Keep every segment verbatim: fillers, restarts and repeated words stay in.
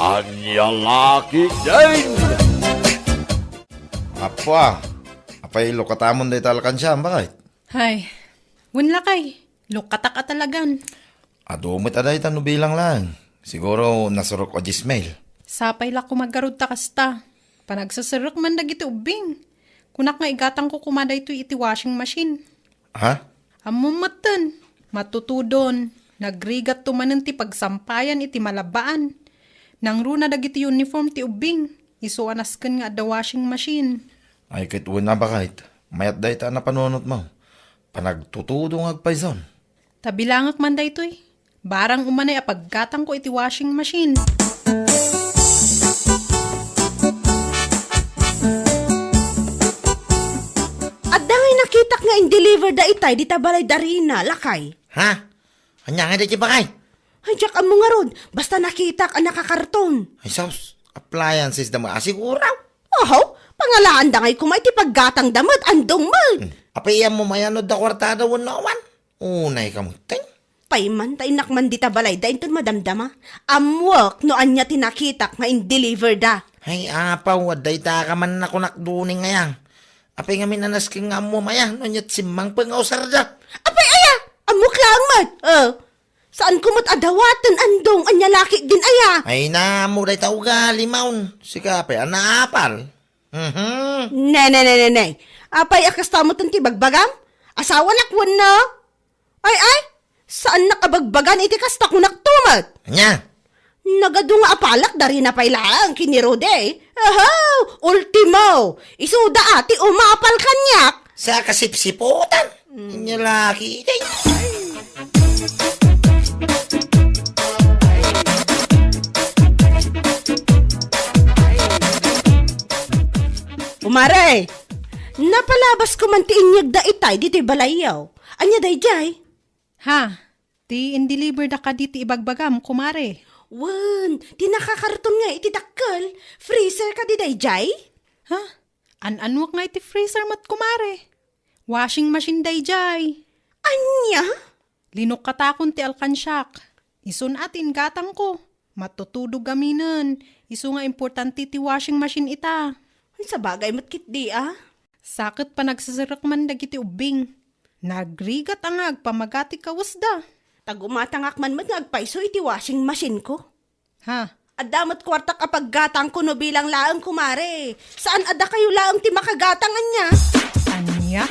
Ania la ketdin? Apo, a. Apay, lukatamon dayta alkansiam, baket? Hay, wen lakay, lukatak a talagan. Adu met a dayta no bilang laeng. Siguro nasurok a dies mil. Sapay la koma ngarud ta kasta. Panagseserrek man dagiti ubbing. Kunak nga igatangko koma daytoy iti washing machine. Ha? Ammom metten, matutudon, nagrigatto manen ti pagsampayan iti malabaan. Nangruna dagiti uniform ti ubbing, isu a nasken nga adda washing machine. Ay, ket wen a, baket, mayat dayta a napanunotmo. Panagtutudo nga agpayson. Ta bilangek man daytoy. Barang umanay a paggatangko iti washing machine. Adda ngay nakitak nga in-deliver da itay dita balay da Rina, lakay. Ha? Ania ngay daytoy, baket? Ay, diak ammo ngarud. Basta nakitak a nakakarton. Ay, sus. Appliances da met a siguro. Oho, pangalaanda ngay koma iti paggatangda met, andong met. Hmm. Apay, ammom aya no adda kuartada wenno awan? Unay ka metten. Pay man, ta innak man dita balayda inton madamdama. Ammuek no ania ti nakitak nga in-deliver da. Ay, apaw, adda ita ka man nakunak, Duning, aya. Apay ngamin a nasken nga ammom aya, no ania't simmangpet nga usarda? Apay aya? Ammok laeng met. Eh, saanko met a dawaten, andong, ania la ketdin aya? Ay, naammo dayta ugalim. Sika pay a naapal. Mhm. Ne, ne, ne, ne, ne. Apay a kasta metten ti bagbagam? Asawanak wenno? Ay, ay, saannak a bagbagan iti kasta, kunakto met. Ania? Nagadu nga apalak da Rina pay laeng ken ni Rudy. Ahaw, ultimo, isuda a ti umapal kaniak. Sa kasipsiputan. Mm. Ania la ketdin. Kumare, napalabasko man ti inyegda itay ditoy balayyo. Ania daydiay? Ha? Ti in-deliver da kadi ti ibagbagam, kumare? Wen, ti nakakarton nga iti dakkel. Freezer kadi daydiay? Ha? An-anuak nga iti freezer met, kumare? Washing machine daydiay. Ania? Linukkatakon ti alkansiak. Isun a ti inggatangko. Matutudog aminen, isu nga importante ti washing machine ita. Ay, sabagay met ketdi a. Sa ket panagseserrek man dagiti ubbing. Nagrigat a nga agpamagati kawesda. Ta gumatangak man met nga agpayso iti washing machine ko. Ha? Adda met kuartak a paggatangko no bilang laeng, kumare. Saan a dakayo laeng ti makagatang, ania? Ania?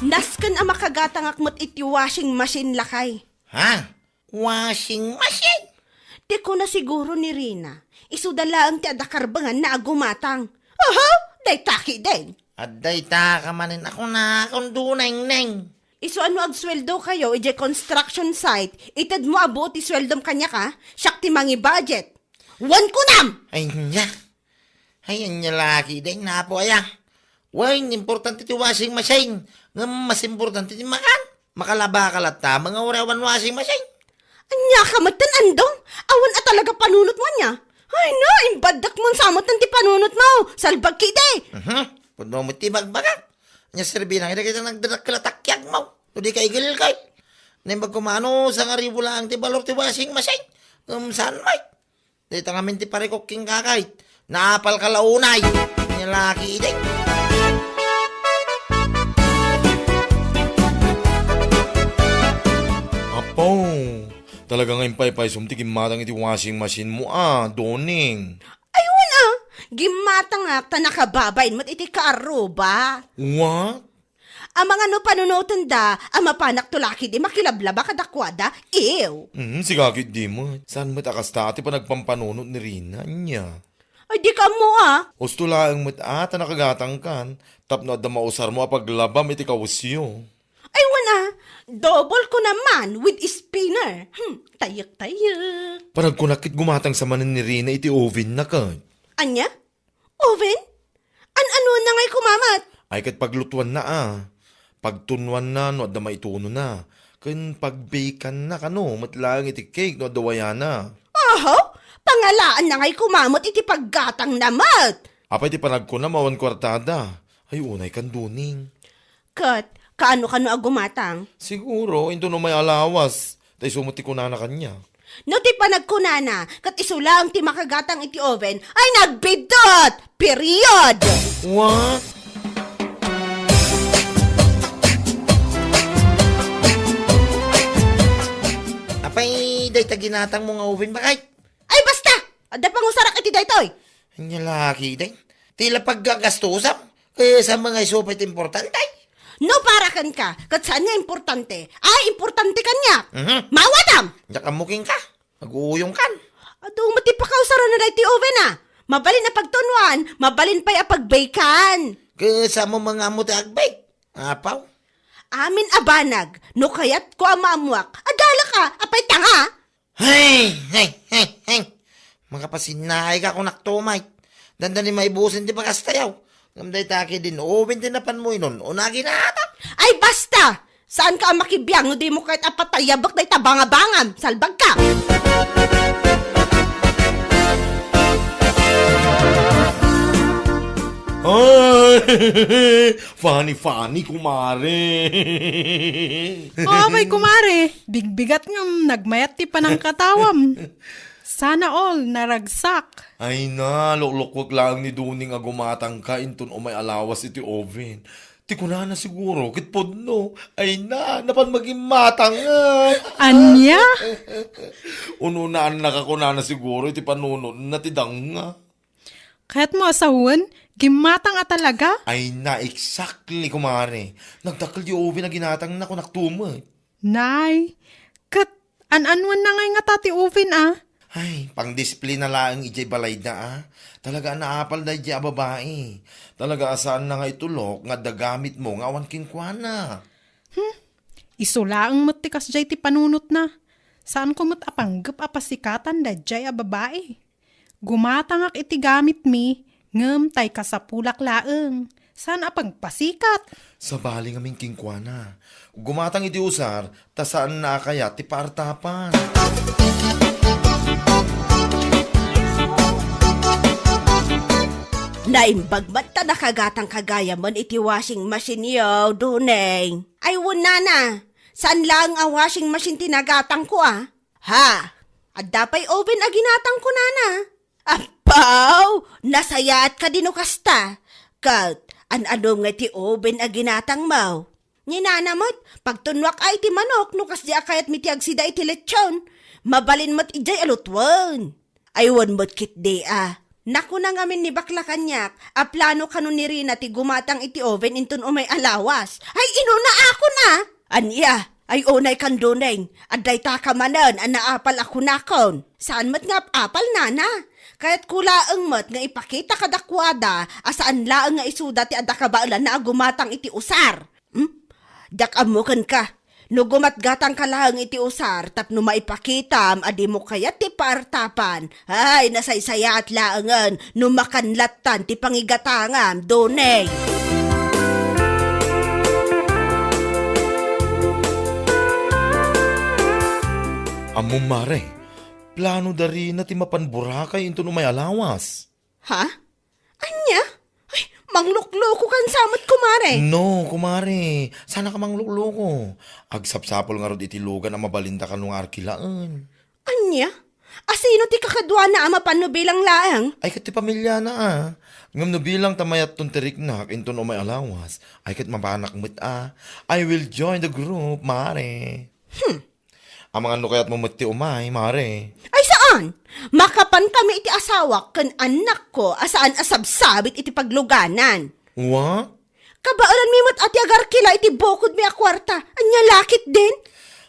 Nasken a makagatangak met iti washing machine, lakay. Ha? Washing machine? Ti kuna siguro ni Rina, isuda laeng ti adda karbenganna a gumatang. Oho, dayta ketdin. Adda ita ka manen a kunakon, Dunengneng. Isu a no agsueldokayo idiay construction site, itedmo a buot ti sueldom kaniak a, siak ti mangi-budget. Wen kunam! Ay, nia. Ay, ania la ketdin, Apo, aya. Wen, importante ti washing machine. Ngem mas importante ti makan. Makalaba ka latta, nga uray awan washing machine. Ania ka metten, andong? Awan a talaga panunotmo, ania? Ay na, imbaddekmon sa metten ti panunotmo. Salbag ketdi. Mhm. Pudno met ti bagbagak. Ania serbi na, dagiti nagdadakkel a takiagmo. No di ka igilkay. Naimbag ko mano, sangaribu laeng ti balor ti washing machine. Ngem saan met? Dayta ngamin ti parikok kenka, kay naapal ka la unay. Nia la ketdin. Apo, talaga nga impaypaysom ti gimmatang iti washing machine mo a, Doneng. Ay, wen a, gimmatangak ta nakababain met iti kaarruba. What? Amangan no panunotenda a mapanakto la ketdi makilablaba kadakuada, ew. Mm, sika ketdi met. Saan met a kasta ti panagpampanunot ni Rina, ania? Ay, di ka ammo a. Husto laeng met a ta nakagatangkan tapno adda mausarmo a paglabam iti kawesyo. Ay, wen a, double ko naman with spinner. Hmm, tayek-tayek. Panagkunak ket gumatang sa manen ni Rina iti oven na ket. Ania? Oven? An-anuanna ngay koma met? Ay, ket paglutuanna a. Pagtunoanna no adda maitunona. Ken pagbakeanna kano met laeng iti cake no adda wayana. Aha! Pangalaanna ngay koma met iti paggatangna met! Apay ti panagkunam awan kuartada? Ay, unay kan Doneng. Ket, kaano kano a gumatang? Siguro, inton umay a lawas, Ta isu met ti kunana kaniak. No ti panagkunana, ket isu laeng ti makagatang iti oven, ay nagbiddut! Period! What? Apay, dayta ginatangmo nga oven, bakay? Ay, basta! Adda pangusarak iti daytoy! Ania la ketdin? Ti la paggagastusam? Kaysa mga isu pay ti importante? No para kenka, ket saan nga importante? Ay, importante kaniak! Mhm. Mawatam! Diak ammo kenka. Aguuyongkan. Adu met ti pakausaran na daytoy oven, a. Mabalin a pagtunwan, mabalin pay a pagbaykan. Kaysa mo mga ammo ti agbake. Apaw. Amin a banag, no kayatko a maammuak, adalaka, apay tanga? Hey, hey, hey, hey. Makapasinnaay ka kunak tumay. Dandani maibusin ti bagas tayaw. Ngem dayta ketdin oven ti napanmo inun-una a ginatang. Ay, basta! Saanka a makibiang no dimo kayat a patayabek dayta bangabangam. Salbagka! Ay! Funny, funny, kumare. O, apay, kumare. Bigbigat ngem nagmayat ti panangkatawam. Sana all naragsak. Ay na, luklukwek laeng ni Duning a gumatangka inton umay a lawas iti oven. Ti kunana siguro, ket pudno. Ay na, napan magimmatangan. Ania? Ununaan nakakunana siguro iti panunotna ti danga. Kayatmo a sawen, gimmatang a talaga? Ay na, exactly, kumare. Nagdakkel di oven a ginatangna, kunak tumet. Nay, ket an-anuenna ngay ngata ti oven, a? Ay, pangdisiplina laeng idiay balayda, a. Talaga a naapalda idiay a babai. Talaga a saanna nga itulok nga adda gamitmo nga awan kenkuana. Hmm, isu laeng met ti kasdiay ti panunotna. Saanko met a panggep a pasikatan daydiay a babai. Gumatangak iti gamitmi, ngem tay kasapulak laeng. Saan a pagpasikat? Sabali ngamin kenkuana. Gumatang iti usar, ta saanna a kayat ti paartapan. Naimbag met ta nakagatangka gayamen iti washing machine-yo, Duneng. Ay, wen, nana. Saan laeng a washing machine ti nagatangko, a? Ha? Adda pay oven a ginatangko, nana? Apaw! Nasayaat kadi no kasta? Ket, an-anom ngay ti oven a ginatangmo? Ni nana met, pagtunnuak a iti manok no kasdi a kayatmi ti agsida iti letson. Mabalin met idiay a lutwen. Ay, wen met ketdi, a. Nakuna ngamin ni bakla kaniak a plano kano ni Rina ti gumatang iti oven inton umay a lawas. Ay, inunakon, a! Ania? Ay, unay kan Duneng, adda dayta ka manen a naapal a kunakon. Saan met nga ap-apal, nana. Kayatko laeng met nga ipakita kadakuada a saan laeng nga isuda ti adda kabaelanna a gumatang iti usar. Hmm? Diak ammo kenka. No gumatgatangka laeng iti usar tapno maipakitam a dimo kayat ti paartapan, ay, nasaysayaat laengen no makan lattan ti pangigatangam, Duneng. Ammom, mare, plano da Rina ti mapan Boracay inton umay a lawas. Ha? Ania? Ay, mangluklukokan sa met, kumare. No, kumare. Saanka manglukloko. Agsapsapul ngarud iti lugan a mabalinda kano nga arkilaen. Ania? Asino ti kakaduana a mapan no bilang laeng? Ay, ket ti pamiliana, a. Ngem no bilang ta mayatton ti riknak inton umay a lawas, ay, ket mapanak met, a. I will join the group, mare. Hmm. Amangan no kayatmo met ti umay, mare. Ay, saan! Makapan kami iti asawak ken annakko a saan a sabsabit iti pagluganan. Wa? Kabaelanmi met a ti agarkila iti bukodmi a kuarta. Ania la ketdin?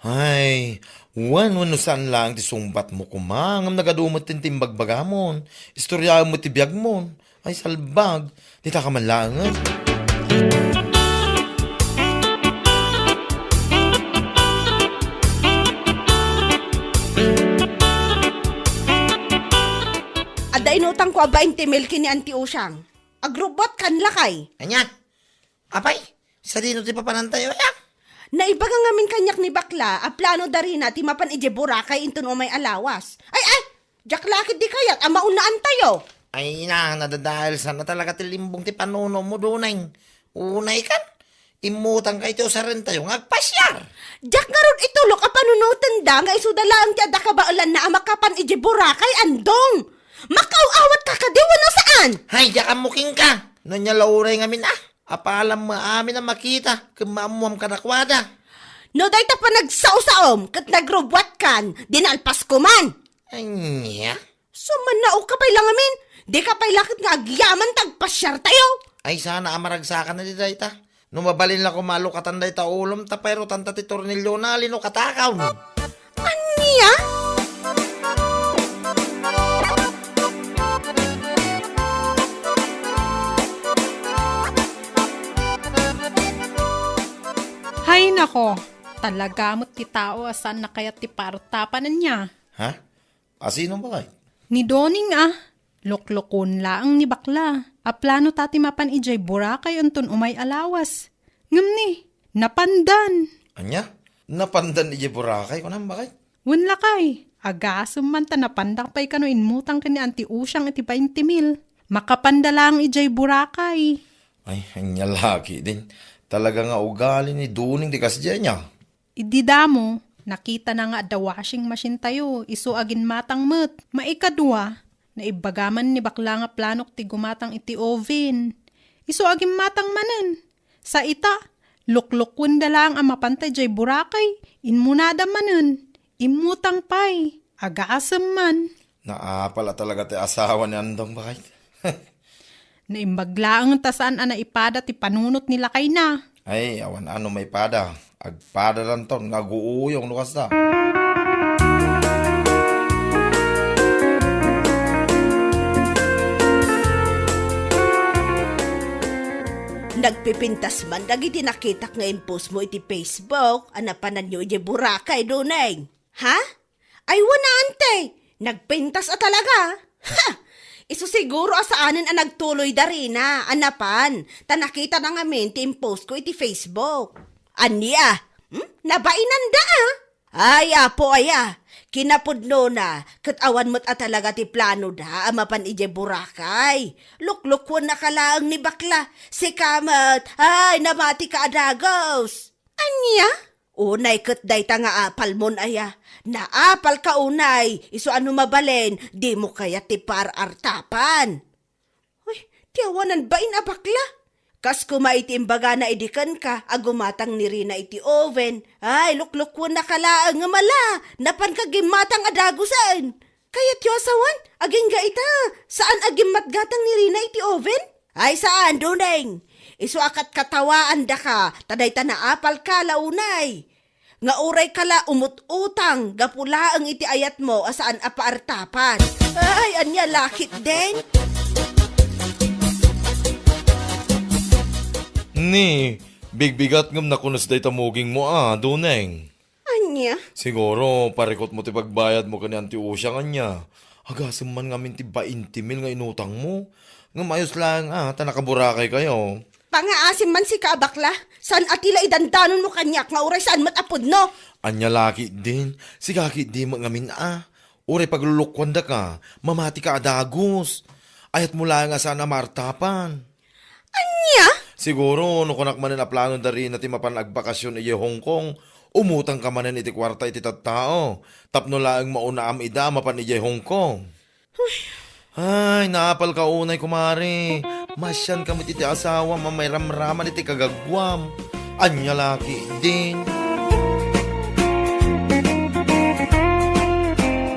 Ay, wen, wenno saan laeng ti sungbatmo koma, ngem nagadu met ti imbagbagamon. Istoryaem met ti biagmon. Ay, salbag. Dita ka man laengen. Adda inutangko a bainte mil ken ni Auntie Usiang. Agrubbuatkan lakay. Ania? Apay, sadino ti papanantayo, aya? Naibaga ngamin kaniak ni bakla a plano da Rina ti mapan idiay Boracay inton umay a lawas. Ay, ay! Diak la ketdi kayat a maunaantayo. Ay na, nadadaelsan a talaga ti limbong ti panunomo, Duneng. Unay kan, immutangka iti usarentayo nga agpasiar. Diak ngarud itulok a panunotenda nga isuda laeng ti adda kabaelanna a makapan idiay Boracay, Andong. Makaaw-awat ka kadi wenno saan? Hay, diak ammo kenka. No ania la uray ngamin a, apalam met amin a makita ken maammuam kadakuada. No dayta panagsaosaom ket nagrubbuatkan, dinalpasko man. Ania? Sumannao ka pay la ngamin, dika pay la ket nga agyaman ta agpasiartayo. Ay, sana a maragsakan na di dayta. No mabalin la koma a lukatan dayta ulom, ta pairutanta ti tornilyo na, lino katakaw. Ania? Hay nako, talaga met ti tao a saan nakayat ti paartapan ania. Ha? Asino, bakay? Ni Doning a, luklukon laeng ni bakla. A plano ta ti mapan idiay Boracay inton umay a lawas. Ngem ni, napandan. Ania? Napandan idiay Boracay, kunam, bakay? Wen lakay, agasem man ta napandak pay kano immutang ken ni Auntie Usiang iti bainte mil. Makapanda laeng idiay Boracay. Ay, ania laki din. Talaga nga ugali ni Doning ti kasdiay ania. Idi damo, nakitana nga adda washing machine tayo, isu a ginmatang met. Maikadua, naibbaga man ni bakla nga planok ti gumatang iti oven. Isu a ginmatang manen. Sa ita, luklukuenda laeng a mapanta idiay Boracay, immunada manen. Immutang pay, agasem man. Naapal a talaga ti asawa ni Andong, bakay. Naimbag laeng ta saan a naipada ti panunot ni lakayna. Ay, awan a no maipada. Agpadalanton nga aguuyong no kasta. Nagpipintas man dagiti nakitak nga impost mo iti Facebook a napananyo idiay Boracay, Doneng. Ha? Ay, wen a, ante. Nagpintas a talaga. Ha! Isu siguro a saanen a nagtuloy da rina a napan, ta nakitana ngamin ti impost ko iti Facebook. Ania? Hmm? Nabainanda a? Ay, apo aya, kinapudnona, ket awan met a talaga ti planoda a mapan idiay Boracay. Luklukuennaka laeng ni bakla. Sika met, ay, namatika a dagus. Ania? Unay ket dayta nga apalmon aya. Naapalka unay, isu a no mabalin, dimo kayat ti paarartapan. Uy, ti awanan bain a bakla. Kas koma iti imbagana idi kenka a gumatang ni Rina iti oven. Ay, luklukuennaka laeng nga mala, napanka gimmatang a dagusen. Kayatyo a sawen, agingga ita, saan a gimmatgatang ni Rina iti oven? Ay, saan, Doneng. Isu a katkatawaandaka, ta dayta naapalka la unay. Nga urayka la umut-utang, gapu laeng iti ayatmo a saan a paartapan. Ay, ania lakit den? Ni, bigbigat ngem nakunes dayta mugingmo a, Doneng. Ania? Siguro, parikutmo ti pagbayadmo ken ni Auntie Usiang ania. Agasem man ngamin ti bainte mil nga inutangmo. Ngem ayos laeng a, ta nakaburakay kayo. Pangaasim man sika a bakla, saan a ti la idandanonmo kaniak nga uray saan met a pudno. Ania lakit din, sika ketdi met ngamin a. Uray paglulukuandaka, mamatika a dagus. Ayatmo laeng a saan a maartapan. Ania? Siguro, no kunak manen a plano da Rina ti mapan agbakasyon idiay Hong Kong, umutangka manen iti kuarta iti tattao, tapno laeng maunaam ida a mapan idiay Hong Kong. Ay, naapalka unay, kumare. Masianka met iti asawam a mairamraman iti kagagguam. Ania lakit din.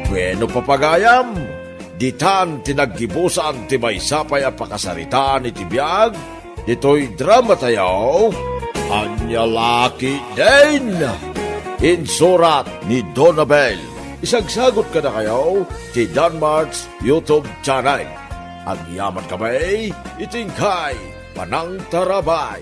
Bueno, papagayam, ditan ti naggibusan ti maysa pay a pakasaritaan iti biag ditoy drama tayo, Ania Lakit Din. Insurat ni Donabel. Isagsagot kadakayo ti Danmart's YouTube channel. Agyaman kami iti inkay panangtarabay.